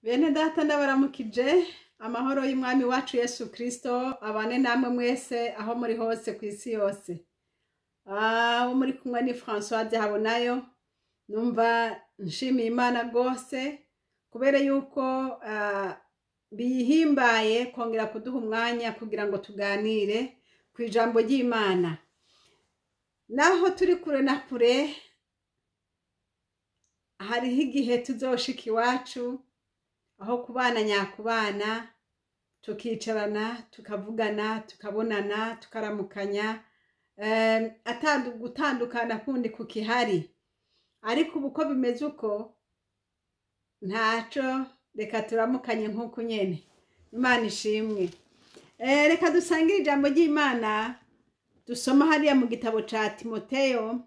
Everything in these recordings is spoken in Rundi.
Bene data, ndabaramukije. Amahoro y'Umwami wacu Yesu Kristo abane namwe mwese aho muri hose ku isi yose. Abo muri kumwe ni Françoise Habonayo. Numva nshimiye Imana rwose kubera yuko biyihimbaye kongera kuduha umwanya kugira ngo tuganire ku ijambo ry'Imana. Naho turi kure na kure, hariho igihe tuzoshika iwacu aho kubana nyakubana, tukicarana, tukavugana, tukabonana, tukaramukanya, gutandukana kundi kukihari. Ariko ubu uko bimeze uko ntaco, reka turamukanye nk'uku nyene. Imana ishimwe. Reka dusangire ijambo ry'Imana dusoma hariya mu gitabo ca Timoteyo,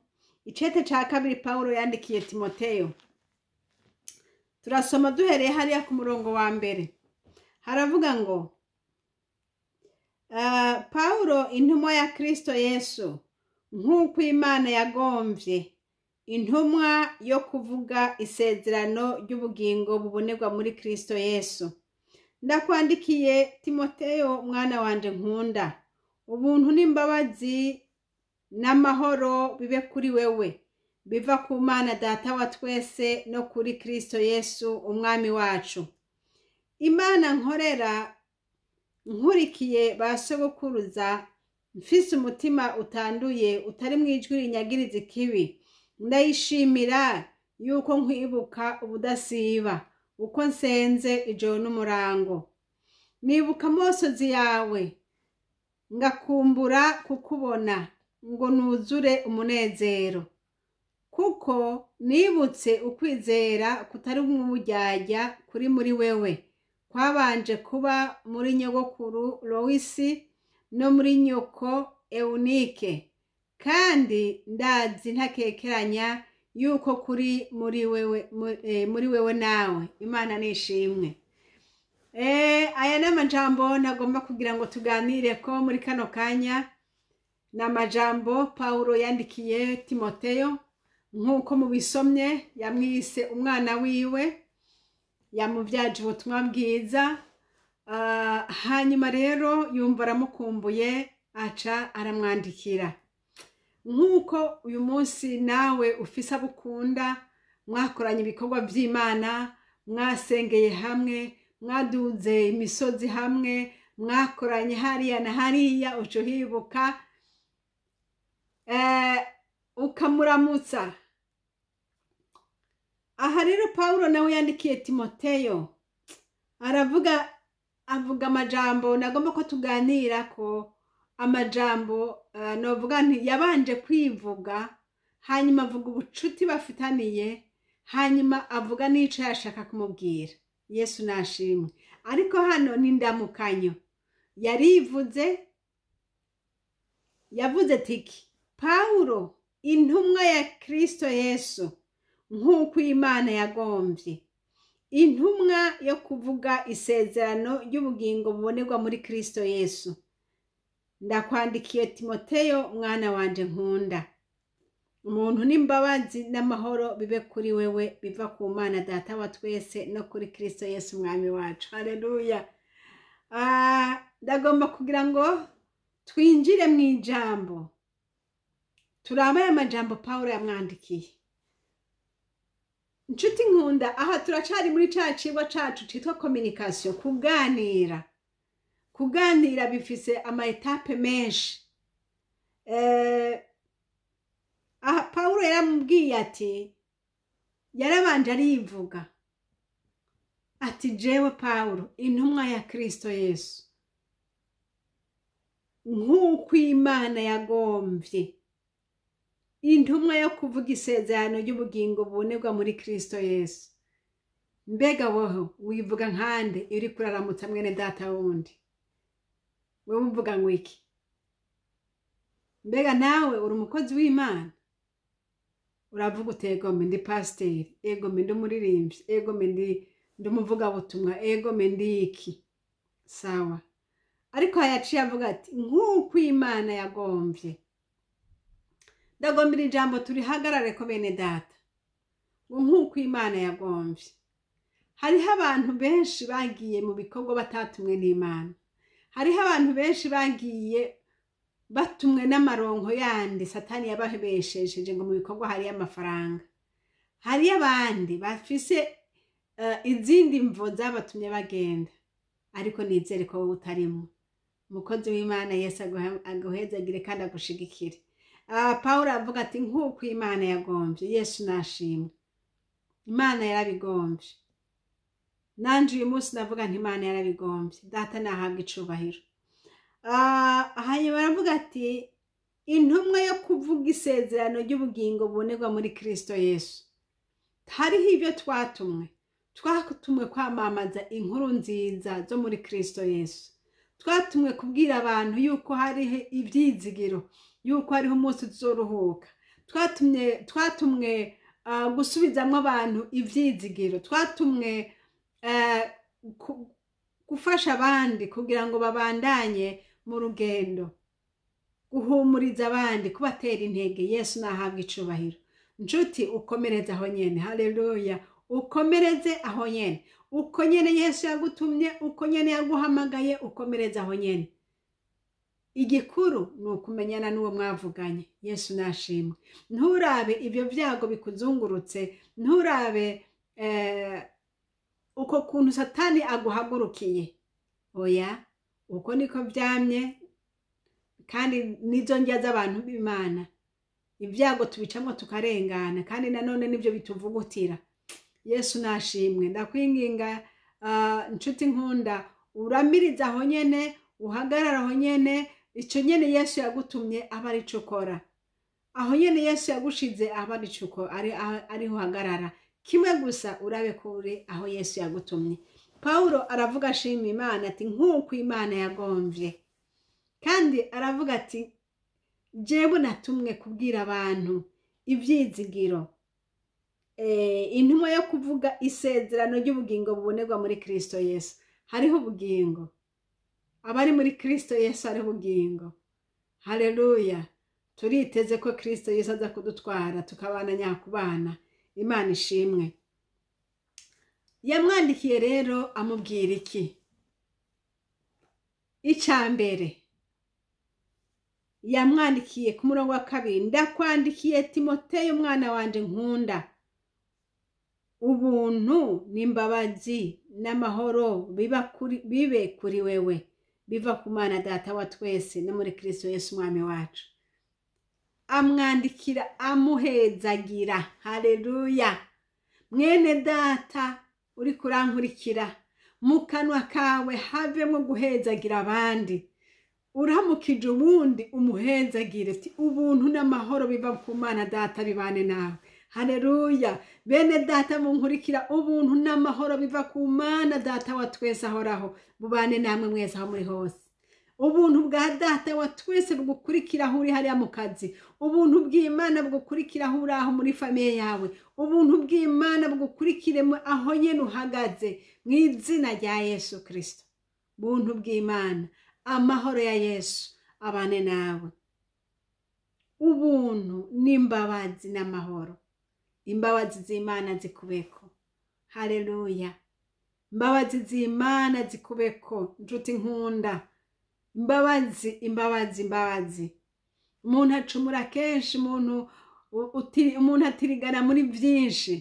icete ca kabiri Pawulo yandikiye Timoteyo. Turasoma duhereye hariya ku murongo wa mbere. Haravuga ngo: "Pawulo, intumwa ya Kristo Yesu nk'uko Imana yagomvye, intumwa yo kuvuga isezerano ry'ubugingo bubonerwa muri Kristo Yesu, ndakwandikiye Timoteyo, mwana wanje nkunda. Ubuntu n'imbabazi n'amahoro bibe kuri wewe biva ku Mana Data wa twese no kuri Kristo Yesu Umwami wacu. Imana nkorera nkurikiye ba sogokuruza, mfise umutima utanduye utari mu ijwi rinyagiriza ikibi, ndayishimira yuko nkwibuka ubudasiba uko nsenze ijoro n'umurango. Nibuka amosozi yawe, ngakumbura kukubona ngo nuzure umunezero, kuko nibutse ukwizera kutari uburyarya kuri muri wewe, kwabanje kuba muri nyogokuru Lowisi no muri nyoko Eunike, kandi ndazi ntakekeranya yuko kuri muri wewe, muri wewe nawe. Imana nishimwe. Aya ni amajambo nagomba kugira ngo tuganire ko muri kano kanya. Ni amajambo Pawulo yandikiye Timoteyo. Nk'uko mubisomye, yamwise umwana wiwe, yamubyaje ubutumwa bwiza. Hanyuma rero yumva aramukumbuye, aca aramwandikira. Nk'uko uyu munsi nawe ufise abo ukunda, mwakoranye ibikorwa by'Imana, mwasengeye hamwe, mwaduze imisozi hamwe, mwakoranye hariya na hariya, uca uhibuka ukamuramutsa. Aha rero Pawulo nawe yandikiye Timoteyo, aravuga, avuga amajambo nagomba ko tuganira ko. Amajambo novuga nti yabanje kwivuga, hanyuma avuga ubucuti bafitaniye, hanyuma avuga n'ico yashaka kumubwira. Yesu nashimwe. Ariko hano ni ndamukanyo. Yarivuze, yavuze tiki: "Pawulo, intumwa ya Kristo Yesu nk'uko Imana yagomvye, intumwa yo kuvuga isezerano ry'ubugingo bubonerwa muri Kristo Yesu, ndakwandikiye Timoteyo, mwana wanje nkunda. Umuntu n'imbabazi n'amahoro bibe kuri wewe biva ku Mana Data wa twese no kuri Kristo Yesu Umwami wacu." Haleluya. Ndagomba kugira ngo twinjire mu ijambo, turabe aya majambo Pawulo yamwandikiye. Inshuti nkunda, aha turacari muri ca cigwa cacu citwa communication, kuganira. Kuganira bifise ama étapes menshi. Aha Pawulo yaramubwiye ati, yarabanje arivuga ati: "Jewe Pawulo, intumwa ya Kristo Yesu nk'uko Imana yagomvye, intumwa yo kuvuga isezerano ry'ubugingo bubonerwa muri Kristo Yesu." Mbega wowe wivuga nkande iyo uriko uraramutsa mwene data wundi? Wewe uvuga ngo iki? Mbega nawe uri umukozi w'Imana? Uravuga uti: "Egome, ndi pasiteri, egome, ndi umuririmbyi, egome, ndi umuvugabutumwa, egome, ndi iki." Sawa. Ariko yaciye avuga ati: "Nk'uko Imana yagomvye." Ndagombera ijambo turihagarare ko, bene data, ngo nk'uko Imana yagomvye. Hariho abantu benshi bagiye mu bikorwa batatumwe n'Imana. Hariho abantu benshi bagiye batumwe n'amaronko yandi Satani yabahebesheje ngo mu bikorwa hariyo amafaranga. Hariyo abandi bafise izindi mvo zabatumye bagenda, ariko nizere ko wowe utarimwo. Umukozi w'Imana, Yesu aguhezagire kandi agushigikire. Pawulo avuga ati: "Nk'uko Imana yagombye." Yesu nashimwe, Imana yarabigombye. Nanje uyu munsi navuga nti: "Imana yarabigombye." Data nahabwa icubahiro. Hanyuma aravuga ati: "Intumwa yo kuvuga isezerano ry'ubugingo bubonerwa muri Kristo Yesu." Hariho ibyo twatumwe. Twatumwe kwamamaza inkuru nziza zo muri Kristo Yesu. Twatumwe kubwira abantu yuko hariho ibyizigiro, yuko hariho umunsi tuzoruhuka. Twatumwe gusubizamwo abantu ivyizigiro. Twatumwe gufasha abandi kugira ngo babandanye mu rugendo, guhumuriza abandi, kubatera intege. Yesu nahabwa icubahiro. Nshuti, ukomereze aho nyene. Haleluya! Ukomereze aho nyene, uko nyene Yesu yagutumye, uko nyene yaguhamagaye, ukomereze aho nyene. Igikuru ni ukumenyana n'uwo mwavuganye. Yesu nashimwe. Nturabe ibyo byago bikuzungurutse, nturabe uko kuntu Satani aguhagurukiye. Oya, uko niko byamye kandi nizo ndya z'abantu b'Imana. Ibyago tubicamo tukarengana, kandi nanone nibyo bituvugutira. Yesu nashimwe. Ndakwinginga, nshuti nkunda, uramirize aho nyene, uhagarara aho nyene. Ico nyene Yesu yagutumye aba arico ukora. Aho nyene Yesu yagushize aba arico ariho uhagarara. Kimwe gusa, urabe kure aho Yesu yagutumye. Pawulo aravuga ashima Imana ati: "Nk'uko Imana yagomvye." Kandi aravuga ati: "Jewe natumwe kubwira abantu ivyizigiro, intumwa yo kuvuga isezerano ry'ubugingo bubonerwa muri Kristo Yesu." Hariho ubugingo, abari muri Kristo Yesu hariho ubugingo. Haleluya! Turiteze ko Kristo Yesu aza kudutwara tukabana nyakubana. Imana ishimwe. Yamwandikiye rero amubwira iki? Icya mbere yamwandikiye ku murongo wa 2: "Ndakwandikiye Timoteyo, umwana wanje nkunda, ubuntu n'imbabazi n'amahoro bibe kuri wewe, biva ku Mana Data wa twese no muri Kristo Yesu Umwami wacu." Amwandikira amuhezagira. Haleluya! Mwene data uri kurankurikira, mu kanwa kawe havemo guhezagira abandi. Uramukije ubundi umuhezagire uti: "Ubuntu n'amahoro biva ku Mana Data bibane nawe." Haleluya! Bene data munkurikira, ubuntu n'amahoro biva ku Mana Data wa twese ahoraho bubane namwe mwese aho muri hose. Ubuntu bwa Data wa twese bugukurikira aho uri hariya mu kazi. Ubuntu bw'Imana bugukurikira aho uri, aho muri famille yawe. Ubuntu bw'Imana bugukurikire aho nyene uhagaze, mu izina rya Yesu Kristo. Buntu bw'Imana, amahoro ya Yesu abane nawe. Ubuntu n'imbabazi n'amahoro, imbabazi z'Imana zikubeko. Haleluya! Imbabazi z'Imana zikubeko, nshuti nkunda. Imbabazi, imbabazi, imbabazi. Umuntu acumura kenshi, umuntu atirigana muri byinshi.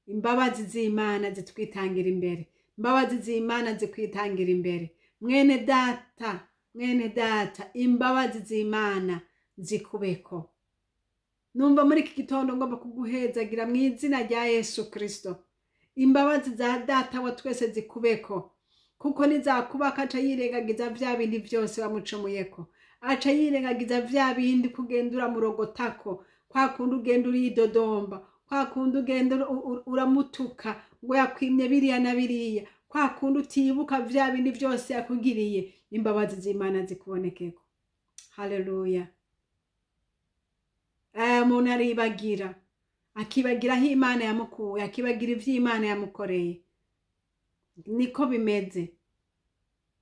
Imbabazi z'Imana zitwitangira imbere, imbabazi z'Imana zikwitangira imbere. Mwene data, mwene data, imbabazi z'Imana zikubeko. Numva muri iki gitondo ngomba kuguhezagira mu izina rya Yesu Kristo. Imbabazi za Data wa twese zikubeko, kuko nizakubaka aca yirengagiza vya bindi vyose wamucumuyeko, aca yirengagiza vya bindi kugenda uramurogotako, kwa kundi ugenda uridodomba, kwa kundi ugenda uramutuka ngo yakwimye biriya na biriya, kwa kundi utibuka vya bindi vyose yakugiriye. Imbabazi z'Imana zikubonekeko. Haleluya! Umuntu aribagira, akibagira aho Imana yamukuye, akibagira ivyo Imana yamukoreye. Niko bimeze.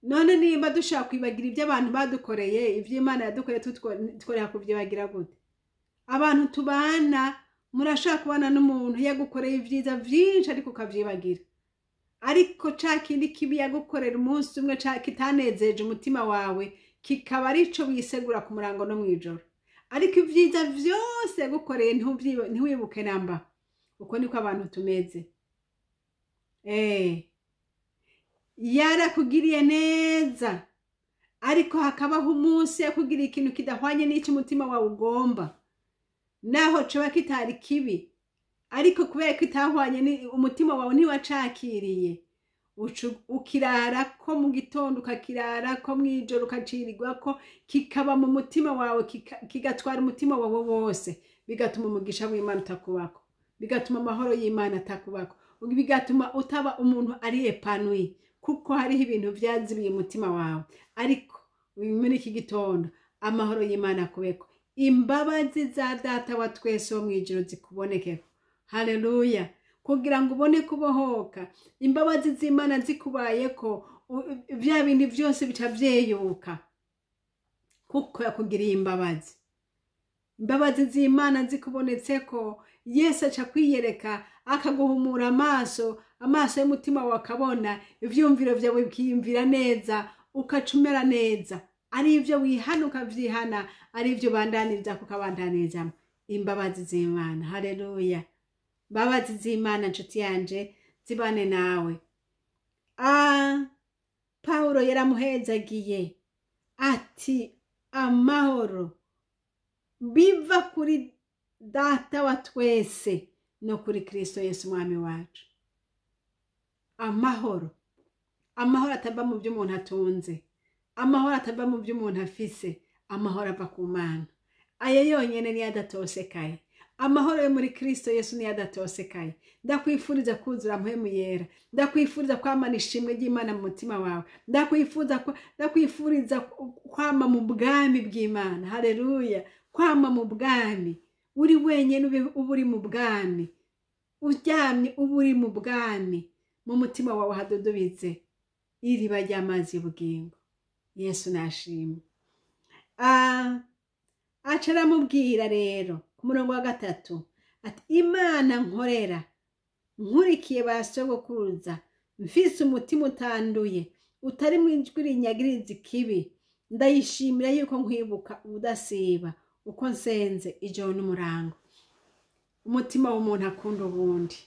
None nimba dushobora kwibagira ibyo abantu badukoreye, ibyo Imana yadukoreye tworeka kubyibagira gute? Abantu tubana, murashobora kubana n'umuntu yagukoreye ibyiza byinshi ariko ukabyibagira. Ariko ca kindi kibi yagukorera umunsi umwe kitanezeje umutima wawe, kikaba arico wisegura ku murango no mw'ijoro. Ariko ivyiza vyose yagukoreye ntiwibuke namba. Uko niko abantu tumeze. Yarakugiriye neza, ariko hakabaho umunsi yakugiriye ikintu kidahwanye n'ico umutima wawe ugomba, naho coba kitari kibi, ariko kubera ko itahwanye umutima wawe ntiwacakiriye, ukirara ko mu gitondo, ukakirara ko mw'ijoro, ukacirirwa ko, kikaba mu mutima wawe, kigatwara umutima wawe wose, bigatuma umugisha w'Imana utakubako, bigatuma amahoro y'Imana atakubako, bigatuma utaba umuntu ari épanoui, kuko hariho ibintu vyazibiye umutima wawe. Ariko muri iki gitondo amahoro y'Imana akubeko, imbabazi za Data wa twese wo mw'ijuru zikubonekeko. Haleluya! Kugira ngo ubone kubohoka, imbabazi z'Imana zikubayeko, vya bindi vyose bica vyeyuka, kuko yakugiriye imbabazi. Imbabazi z'Imana zikubonetseko, Yesu aca kwiyereka, akaguhumura amaso, amaso y'umutima wawe akabona, ivyumviro vyawe bikiyumvira neza, ukaca umera neza. Ari ivyo wihana ukavyihana, ari ivyo ubandaniriza ukabandaniriza. Imbabazi z'Imana, haleluya! Imbabazi z'Imana, nshuti yanje, zibane nawe. Pawulo yaramuhezagiye ati amahoro biva kuri Data wa twese no kuri Kristo Yesu Umwami wacu. Amahoro, amahoro atava mu byo umuntu atunze, amahoro atava mu byo umuntu afise, amahoro ava ku Mana. Ayo yonyene niyo adatosekaye. Amahoro yo muri Kristo Yesu niyo adatosekaye. Ndakwifuriza kuzura Mpwemu Yera, ndakwifuriza kwamana ishimwe ry'Imana mu mutima wawe, ndakwifuriza kwama mu bwami bw'Imana. Haleluya! Kwama mu bwami, uri wenyene uba uri mu bwami, uryamye uba uri mu bwami, mu mutima wawe hadudubize iriba ry'amazi y'ubugingo. Yesu nashimwe. Aca aramubwira rero ku murongo wa 3 ati Imana nkorera nkurikiye ba sogokuruza, mfise umutima utanduye, utari mu ijwi rinyagiriza ikibi, ndayishimira yuko nkwibuka ubudasiba, uko nsenze ijoro n'umurango. Umutima w'umuntu akunda ubundi,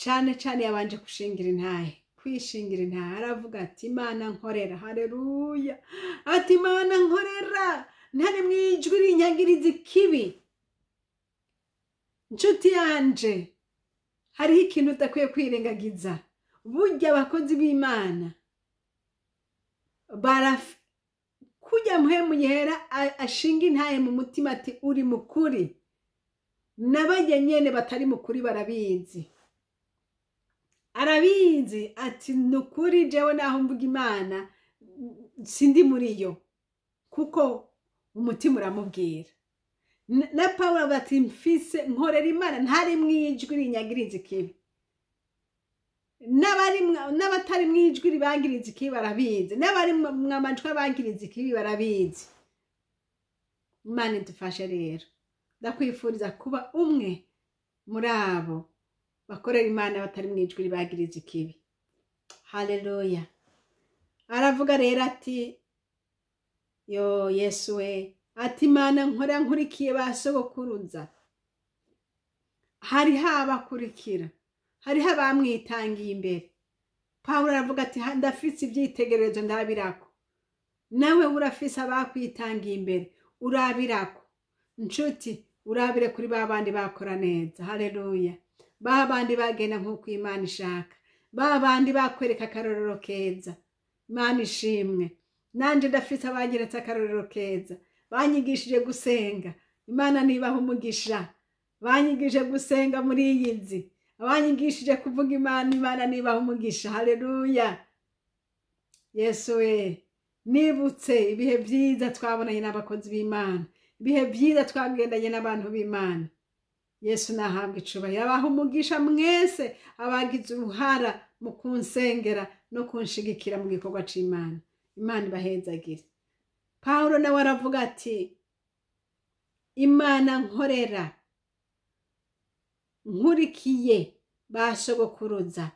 cane cane yabanje gushingira intahe, kwishingira intahe, aravuga ati Imana nkorera, haleluya, ati Imana nkorera ntari mu ijwi rinyagiriza ikibi. Nshuti yanje, hariho ikintu udakwiye kwirengagiza. Burya abakozi b'Imana kujya Mpwemu Yera ashinga intahe mu mutima ati uri mukuri, n'abarya nyene batari mukuri barabizi. Arabizi ati nukuri jewe naho mvuga Imana sindi muri yo, kuko umutima uramubwira. Na Pawulo ati mfise nkorera Imana ntari mwijwi rinyagiriza ikibi. N'abatari mwijwi ribangiriza ikibi barabizi, n'abari mwamajwi abangiriza ikibi barabizi. Imana idufashe rero. Ndakwifuriza kuba umwe muri abo bakorera Imana batari mwijwi ribangiriza ikibi. Haleluya. Aravuga rero ati yo Yesu we, ati Imana nkora nkurikiye ba sogokuruza. Hariho abakurikira, hariho abamwitangiye imbere. Pawulo aravuga ati ndafise ivyitegererezo ndabirako. Nawe urafise abakwitangiye imbere, urabirako. Nshuti, urabire kuri ba bandi bakora neza. Haleluya. Ba bandi bagenda nk'uko Imana ishaka, ba bandi bakwereka akarorero keza. Imana ishimwe. Nanje ndafise abanyeretse akarorero keza, banyigishije gusenga. Imana nibaha umugisha. Banyigishije gusenga muri iyi nzi, abanyigishije kuvuga Imana, Imana nibaha umugisha. Haleluya. Yesu we, nibutse ibihe vyiza twabonanye n'abakozi b'Imana, ibihe vyiza twagendanye n'abantu b'Imana. Yesu nahabwe icubahiro. Abaha umugisha mwese abagize uruhara mu kunsengera no kunshigikira mu gikorwa c'Imana. Imana ibahezagire. Pawulo nawe aravuga ati Imana nkorera nkurikiye ba sogokuruza,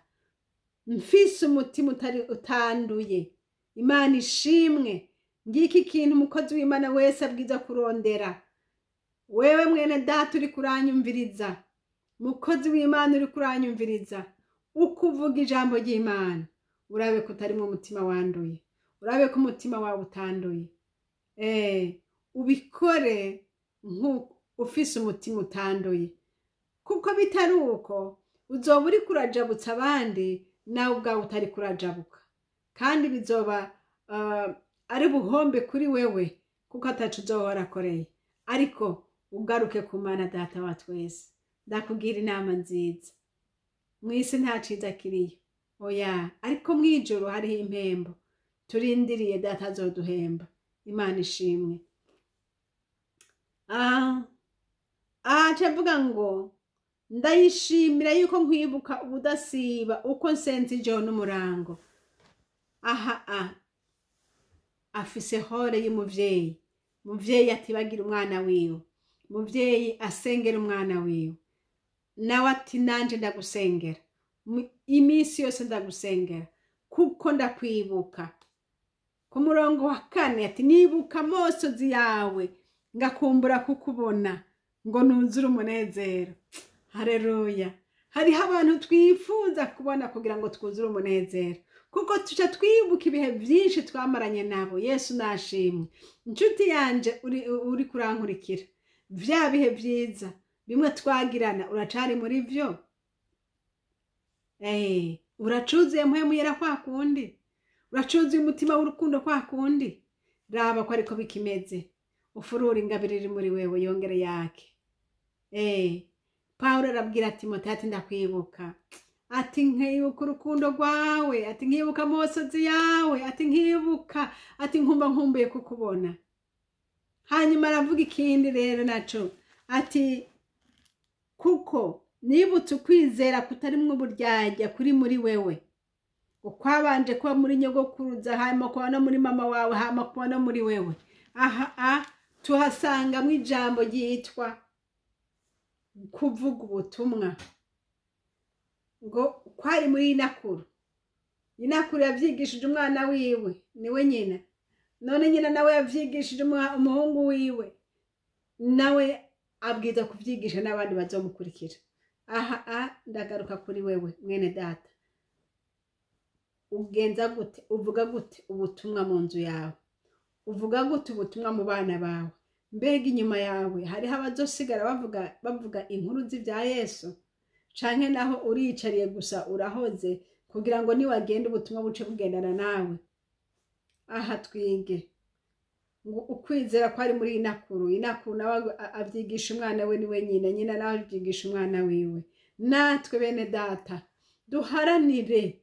Mfise umutima utari utanduye. Imana ishimwe. Ngiki ikintu umukozi w'Imana wese abwiza kurondera. Wewe mwene data uri kuranyumviriza, mukozi w'Imana uri kuranyumviriza, uko uvuga ijambo ry'Imana, urabe ko utarimwo umutima wanduye, urabe ko umutima wawe utanduye. Ubikore ufise umutima utanduye, kuko bitari uko uzoba uri kurajabutsa abandi, nawe ubwawe utari kurajabuka, kandi bizoba ari buhombe kuri wewe, kuko ataco uzoba warakoreye. Ariko ugaruke ku Mana Data wa twese. Ndakubwira inama nziza, mw'isi nta ciza kiriyo, oya, ariko mw'ijuru hariho impembo turindiriye Data azoduhemba. Imana ishimwe. Aha avuga ngo ndayishimira yuko nkwibuka ubudasiba uko nsenze ijoro n'umurango. Aha afise hore y'umuvyeyi, muvyeyi atibagira umwana wiwe, muvyeyi asengera umwana wiwe, nawe ati nanje ndagusengera iminsi yose, ndagusengera kuko ndakwibuka. Ku murongo wa 4 ati nibuka amosozi yawe ngakumbura kukubona ngo nuzure umunezero. Haleluya. Hariho abantu twifuza kubona kugira ngo twuzure umunezero, kuko tuca twibuka ibihe byinshi twamaranye nabo. Yesu nashimwe. Inshuti yanje uri kurankurikira, vya bihe byiza bimwe twagirana uracari muri vyo? Uracuzuye mpwemu yera kwa kundi? Uracuzuye umutima w'urukundo kwa kundi? Raba ko ariko bikimeze, ufurura ingabire iri muri wewe yongere yake. Pawulo arabwira Timoteyo ati ndakwibuka, ati nkibuka urukundo rwawe, ati nkibuka amosozi yawe, ati nkibuka, ati nkumva nkumbuye kukubona. Hanyuma aravuga ikindi rero naco, ati kuko nibutse ukwizera kutarimwo uburyarya kuri muri wewe, ukwabanje kuba muri nyogokuruza, hanyuma kuba no muri mama wawe, hanyuma kuba no muri wewe. Aha tuhasangamwo ijambo ryitwa kuvuga ubutumwa, ngo kwari muri inakuru. Inakuru yavyigishije umwana wiwe, niwe nyina. None nyina nawe yavyigishije umuhungu wiwe, nawe abwiza kuvyigisha n'abandi bazomukurikira. Aha ndagaruka kuri wewe mwene data, ugenza gute, uvuga gute ubutumwa mu nzu yawe, uvuga gute ubutumwa mu bana bawe? Mbega inyuma yawe hariho abazosigara bavuga inkuru z'ivya Yesu, canke naho uriyicariye gusa urahoze kugira ngo niwagenda ubutumwa buce bugendana nawe? Aha twige ngo ukwizera kwari muri inakuru, inakuru nawe avyigisha umwana we, niwe nyina, nyina nawe avyigisha umwana wiwe. Natwe bene data duharanire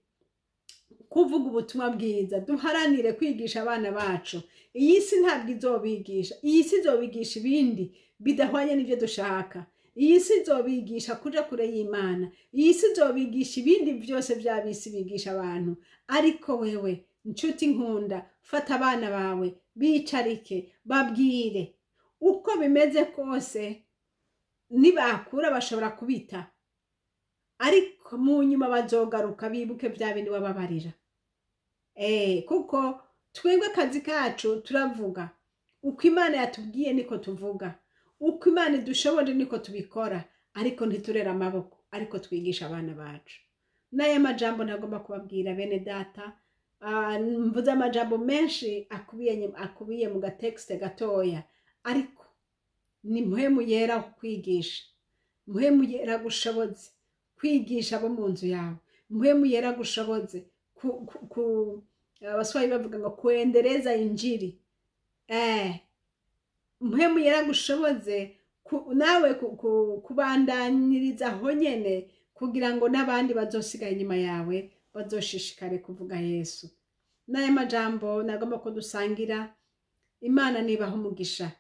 kuvuga ubutumwa bwiza, duharanire kwigisha abana bacu. Iyi si ntabwo izobigisha, iyi si izobigisha ibindi bidahwanye n'ivyo dushaka. Iyi si izobigisha kuja kure y'Imana, iyi si izobigisha ibindi vyose vy'abisi bigisha abantu. Ariko wewe nshuti nkunda, fata abana bawe bicarike, babwire uko bimeze kose. Nibakura bashobora kubita, ariko mu nyuma bazogaruka bibuke vya bindi wababarira. Kuko twebwe akazi kacu turavuga uko Imana yatubwiye, niko tuvuga uko Imana idushoboje, niko tubikora, ariko ntiturera amaboko, ariko twigisha abana bacu. N'aya majambo ntagomba kubabwira bene data, mvuze amajambo menshi akubiye mu gatekste gatoya, ariko ni mpwemu yera kwigisha, mpwemu yera gushoboze kwigisha abo mu nzu yawe, mpwemu yera gushoboze abaswahili bavuga ngo kuendeleza injili. Mpwemu yera gushoboze nawe kubandaniriza aho nyene, kugira ngo n'abandi bazosigara inyuma yawe bazoshishikare kuvuga Yesu. N'aya majambo nagomba ko dusangira. Imana nibaho umugisha.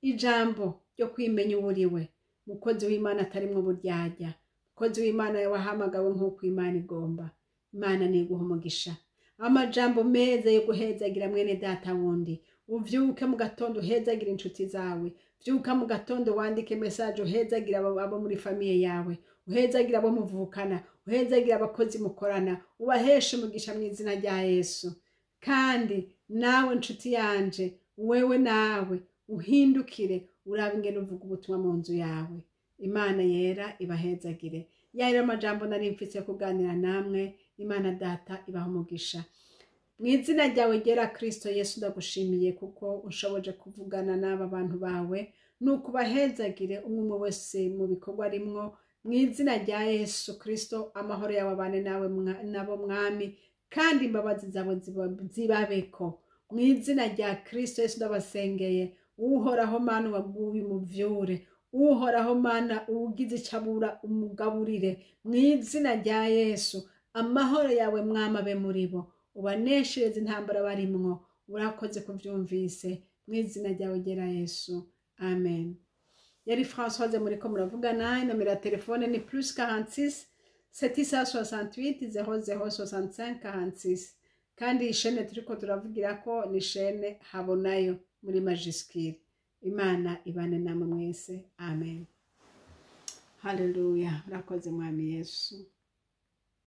Ijambo ryo kwimenya uwuriwe, mukozi w'Imana atarimwo uburyarya, mukozi w'Imana wahamagawe nk'uko Imana igomba. Imana niguha umugisha. Amajambo meza yo guhezagira mwene data wundi. Uvyuke mu gatondo uhezagira inshuti zawe, vyuka mu gatondo wandike message uhezagira abo muri famiye yawe, uhezagira abo muvukana, Uhezagire abakozi mukorana, ubaheshe umugisha mu izina rya Yesu. Kandi nawe nshuti yanje, wewe nawe uhindukire, urabe ingene uvuga ubutumwa mu nzu yawe. Imana yera ibahezagire. Yari amajambo nari mfise yo kuganira namwe. Imana Data ibaha umugisha. Mu izina ryawe ryera Kristo Yesu, ndagushimiye kuko unshoboje kuvugana n'aba bantu bawe. Nuko ubahezagire umwe umwe wese mu bikorwa arimwo. Mu izina rya Yesu Kristo, amahoro yawe abane nawe nabo Mwami, kandi imbabazi zawe zibabeko. Mu izina rya Kristo Yesu ndabasengeye. Uhoraho Mana, waguye umuvyure. Uhoraho Mana, uwugize icyo abura umugaburire. Mu izina rya Yesu, amahoro yawe Mwami abe muri bo, ubaneshereze intambara barimwo. Urakoze kuvyumvise. Mu izina ryawe ryera Yesu, amen. Yari Françoise muriko muravugana. Inomero ya telefone ni +46 768 00 65 46. Kandi iyi shene turiko turavugirako ni shene Habonayo muri majuscule. Imana ibane namwe mwese, amen. Haleluya! Urakoze Mwami Yesu.